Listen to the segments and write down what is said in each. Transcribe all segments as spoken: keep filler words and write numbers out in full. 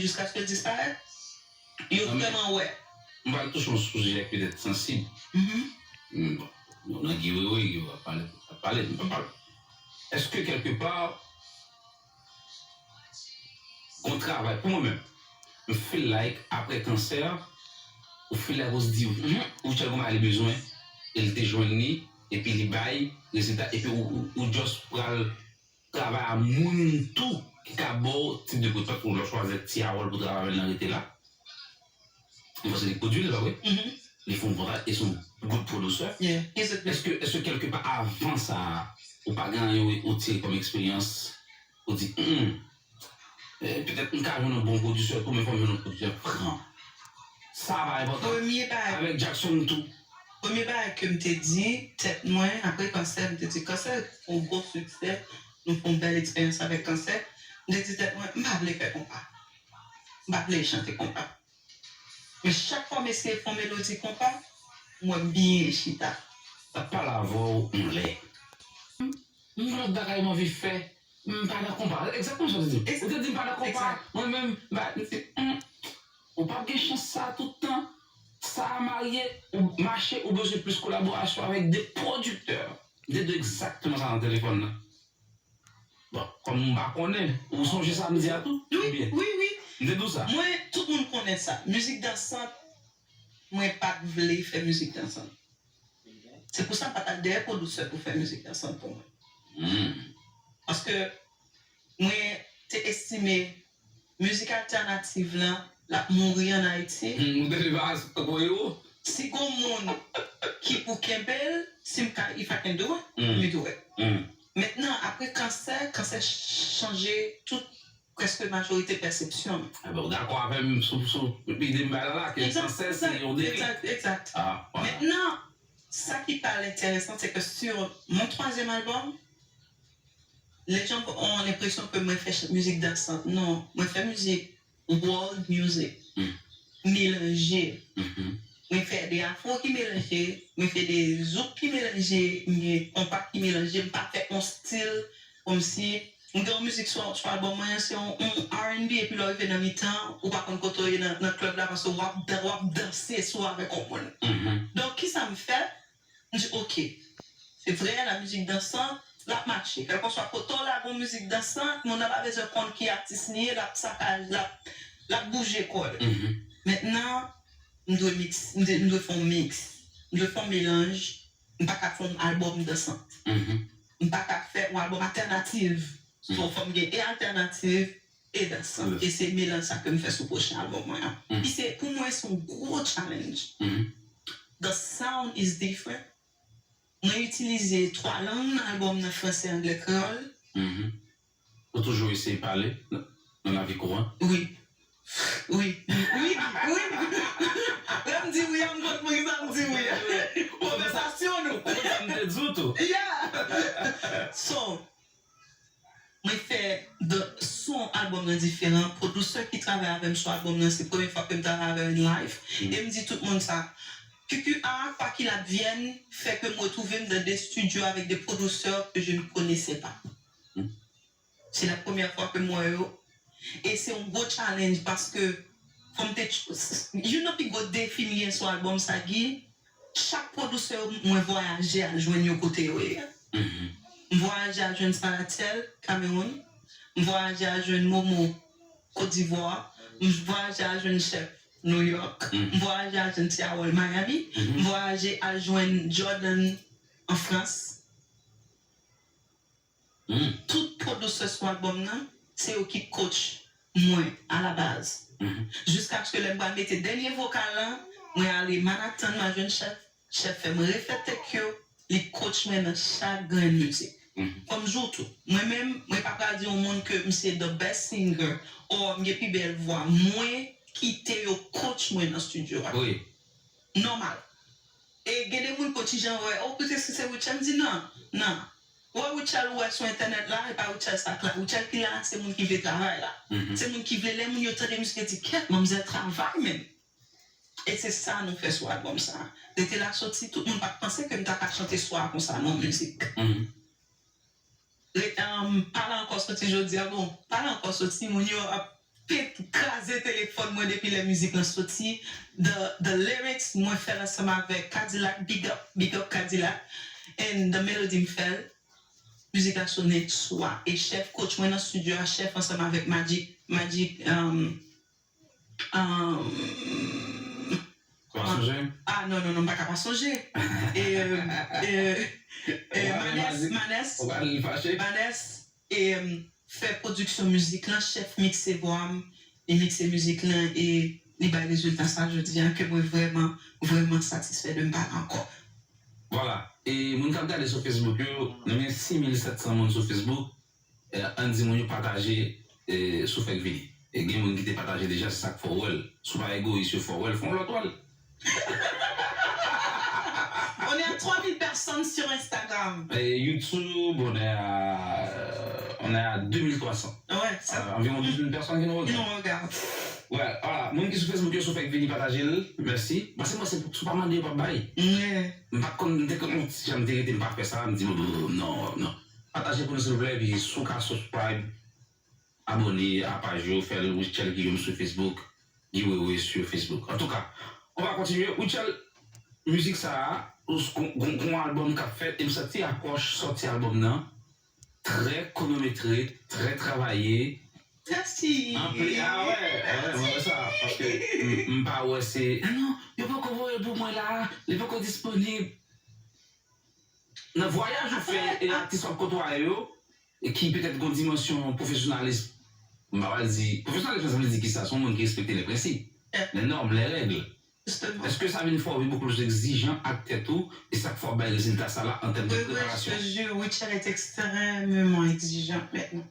Jiskaske l disparèt, yo vrèman wè. M pral touche yon sijè k petèt sansib. Bon, nou nan Guy Wewe, Guy Wewe ap pale, ap pale, m pa pale. Èske kèlkepa, gon travay, pou mwen menm, m feel like, apre kansè, ou feel like ou se di, Richard gon bagay li bezwen, e l te jwenn li, epi li bay rezilta, epi ou, ou, ou just pral travay a moun tou ki ka ba w tip de pwodui. Tankou lè w chwazi Ti Harold pou travay avè l nan Rete La. Ou panse li pwodui l, pa vre? Li fè yon bon travay e se yon good producer. Èske, èske kèlkepa avan sa, ou pa gen anyen ou tire kòm eksperyans, ou di, hmm, eh, petèt m ka jwenn yon bon pwodisè tou, men fò m jwenn yon pwodisè pran. Sa pa enpòtan. Premye bagay. Avèk Jackson tou. Premye bagay ke m te di tèt mwen, apre kansè, m te di, kansè, yon gwo siksè, nou fè yon bèl eksperyans avèk kansè. M te di tèt mwen, m pa vle fè konpa. M pa vle chante konpa. Men chak fwa m eseye fè yon melodi konpa, m wè m byen chita. M ap pale avè w yon lè. M gen lòt bagay m anvi fè. M pa nan konpa. Egzakteman sa w te di. Ou te di m pa nan konpa. Mwen menm, m pa, m te, hmm. Ou p ap gen chans sa tout tan. Sa a marye, ou mache, ou bezwen plis kolaborasyon avèk de pwodiktè. M te di w egzakteman sa nan telefòn nan. Bon, kòm m pa konnen, ou sonje sa m di a tou? Wi, wi, wi. M te di w sa. Mwen, tout moun konnen sa. Mizik dansant, mwen pa t vle fè mizik dansant. Se pou sa m pa t al dèyè pwodiktè pou fè mizik dansant pou mwen. Paske mwen te estime mizik altènativ lan, l ap mouri ann Ayiti. Hmm, ou te vle pa voye ou? Si gon moun ki pou kenbe l, si m ka, if I can do it, mi do it. Mentnan, apre kansè, kansè chanje tout, prèske majorite pèsepsyon m. Enben, ou dakò avè m sou, sou ide m bay la la, ke kansè se yon deri. Egzak, egzak. Mentnan, sa ki pa l enteresan, se ke sur mon troisième album, les gens ont l'impression que mwen fè mizik dansant. Non, mwen fè mizik world music melanje. Mwen fè de afro ki melanje, mwen fè de zouk ki melanje, mwen gen konpa ki melanje, m pa fè yon stil kòmsi, mwen gen yon mizik sou, sou album mwen an, se yon, yon R and B, epi lè w rive nan mitan, ou pa konn kote w ye nan, nan club la, paske w ap, w ap danse sou avèk yon moun. Donk, kisa m fè? M di, oke, se vre, la mizik dansan, l ap mache. Kèlkeswa kote w lage yon mizik dansan, moun nan pa bezwen konn ki atis li ye, l ap sakaj, l ap, l ap bouje kò l. Mentnan, m dwe miks, m dwe, m dwe fè yon miks, m dwe fè yon melanj, m pa ka fè yon albòm dansant. M pa ka fè yon albòm altènativ. So, fò m gen e altènativ, e dansant. E se melanj sa ke m fè sou pwochen albòm mwen an. Ki se, pou mwen, se yon gwo challenge. The sound is different. Mwen itilize twa lang nan albòm nan, franse, anglè, kreyòl. Ou toujou eseye pale nan, nan lavi kouran? Wi. Wi. Wi. Wi. Lè m di wi a, m konn poukisa m di wi a. Konvèsasyon nou. Ou konn sa m te di w tou? Yeah. So, mwen fè de, son albòm nan diferan. Pwodiktè ki travay avè m sou albòm nan, se premye fwa ke m travay avè l in live. E m di tout moun sa. Q Q A, quoi qu'il advienne, fait que m retwouve m dans des studios avec des producteurs que je ne connaissais pas. Se la premyè fwa ke m wè yo. E se yon gwo challenge paske fò m te, youn nan pi gwo defi m gen sou albòm sa, Guy, chak pwodiktè yo, mwen vwayaje al jwenn yo kote yo ye a. M vwayaje al jwenn Sarathèl, Cameroun. M vwayaje al jwenn Momo, Côte d'Ivoire. M vwayaje al jwenn Chèf, New York. M vwayaje al jwenn Ti Harold, Miami. M vwayaje al jwenn Jordan, an Frans. Tout pwodiktè sou albòm nan, se yo ki coach mwen alabaz. Jiskaske lè m pral mete dènye vokal lan, mwen ale Manhattan, m al jwenn Chèf. Chèf fè m refè tek yo, li coach mwen nan chak grenn mizik. Kòm Zoutou, mwen menm, mwen pa pral di yon moun ke m se the best singer, or m gen pi bèl vwa. Mwen kite yo coach mwen nan studio a. Nòmal. E gen de moun ko ti jan wè, o, petèt se Rutshelle, m di nan, nan. Ou wè Rutshelle ou wè sou entènèt la, e pa Rutshelle sa k la. Rutshelle ki la, se moun ki vle travay la. Se moun ki vle lè moun yo tande mizik yo di, kèt, manmzèl travay menm. E se sa nou fè sou albòm sa. Rete la soti, tout moun pa t panse ke m ta ka chante swa konsa nan mizik. Re, um, Pale Ankò soti jodi a, bon, Pale Ankò soti, moun yo ap pet, kra, kraze telefòn mwen depi lè mizik lan soti. The, the lyrics, mwen fè l ansanm avèk Kadilak, big up, big up Kadilak. And the melody m fè l. Mizik la sone swa. E chèf coach mwen nan studio a, chèf ansanm avèk Magic, Magic, um, um, Ou pa sonje? Ah, non, non, non, m pa ka pa sonje. E, e, e, e, Ou pa Manès, imajine- Manès, Ou pa li fache? Manès, e, um, fè pwodiksyon mizik lan, chèf mikse vwa m, li mikse mizik lan, e li bay rezilta sa jodi a, ke mwen vrèman, vrèman satisfè de m pale ankò. Vwala. E moun k ap gade sou Facebook yo, nou gen sis mil sèt san moun sou Facebook. E, ann di moun yo pataje e, sou fèk vini. E gen moun ki te pataje deja, se sa k fè w wè l. Si w pa egoyis, yo fè w wè l, fè yon lòt wè l. On est à trois mille personnes sur Instagram. E, YouTube, on est à, on est à deux mille trois cents. Ouais, ça. Euh, environ douze mille personnes qui nous Qui regardent. nous regardent. Ouais, voilà. Moun ki sou Facebook yo, si w fèk vini pataje l, mèsi. Paske mwen, se si w pa mande, yo p ap bay. Ouais. M pa t konn, m te konn, yon ti jan m te rete, m pa fè sa, m di, "Bon, bon, bon, non, non." Pataje pou nou, silvouplè, epi si w ka subscribe, abòne a paj yo, fè l Rutshelle Guillaume sou Facebook, Guy Wewe sur Facebook. En tout cas, on va continuer. Rutshelle, mizik sa a, ou s- gon, gon, gon albòm k ap fèt, e m santi apwòch sòti albòm nan, trè kwonometre, trè travaye. Merci. Anpil, ah wè, ah wè, mwen wè sa, paske m, m pa wè se, ah non, yo poko voye l pou mwen la, li poko disponib. Nan vwayaj ou fè e atis w ap kotwaye yo, e ki petèt gon dimansyon pwofesyonalis, m pa pral di, pwofesyonalis sa vle di kisa? Se yon moun ki respekte lè prensip, lè nòm, lè règ. Justement. Èske sa vin fè w vin bokou plis egzijan ak tèt ou, e sa k fè w bay rezilta sa la an tèm de Oui, oui, je preparasyon? Te jure, Rutshelle est extrêmement exigeante maintenant.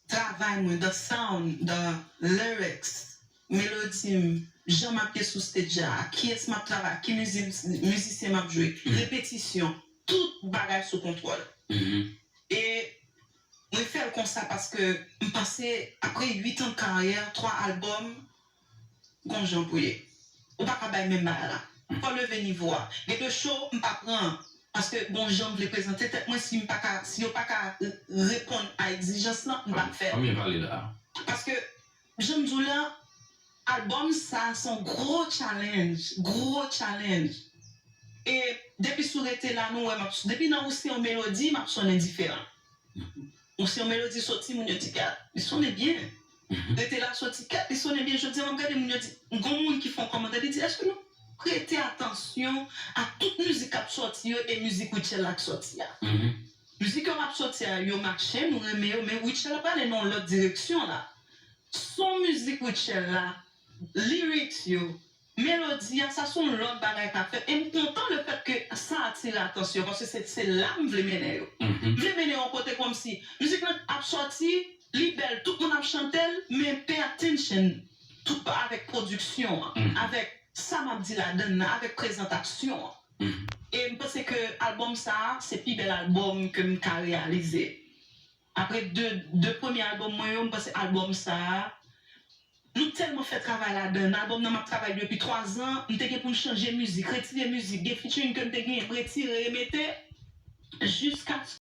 Travay mwen, the sound, the lyrics, melodi m, jan m ap ye sou stage a, kiyès m ap travay, ki mizi- mizisyen m ap jwe, repetisyon, tout bagay sou kontwòl. Mhm. E mwen fè l konsa paske m panse apre uit an de karyè, twa albòm, gon jan pou ye. Ou pa ka bay menm bagay la. Fò leve nivo a. Gen de show m pa pran paske gon jan m vle prezante tèt mwen, si m pa ka, si yo pa ka reponn a egzijans lan, m pa fè. Ann byen pale la. Paske jan m di w la, albòm sa se yon gwo challenge, gwo challenge. E depi sou rete la nou wè m ap, depi nan ou se yon melodi m ap sonnen diferan. Ou se yon melodi soti moun yo di gad, li sonnen byen. Rete la soti gad, li sonnen byen. Jodi a m ap gade moun yo di, gon moun ki fè yon kòmantè, li di èske nou prete atansyon a tout mizik k ap sòti yo e mizik Rutshelle la k sòti a? Mizik yo k ap sòti a yo mache, nou renmen yo, men Rutshelle la prale nan yon lòt direksyon la. Son mizik Rutshelle la, lyrics yo, melodi a, sa se yon lòt bagay k ap fèt. E m kontan le fèt ke sa atire atansyon paske se, se la m vle mennen yo. M vle mennen yo yon kote kòmsi mizik lan ap sòti, li bèl, tout moun ap chante l, men pay attention tout avèk pwodiksyon an, avèk sa m ap di ladann nan, avèk prezantasyon an. E m panse ke albòm sa a se pi bèl albòm ke m ka reyalize. Apre de, de premye albòm mwen yo, m panse albòm sa a, nou tèlman fè travay ladann. Albòm nan m ap travay depi twa zan, m te gen pou m chanje mizik, retire mizik, gen featuring ke m te genyen, m retire, remete, jiska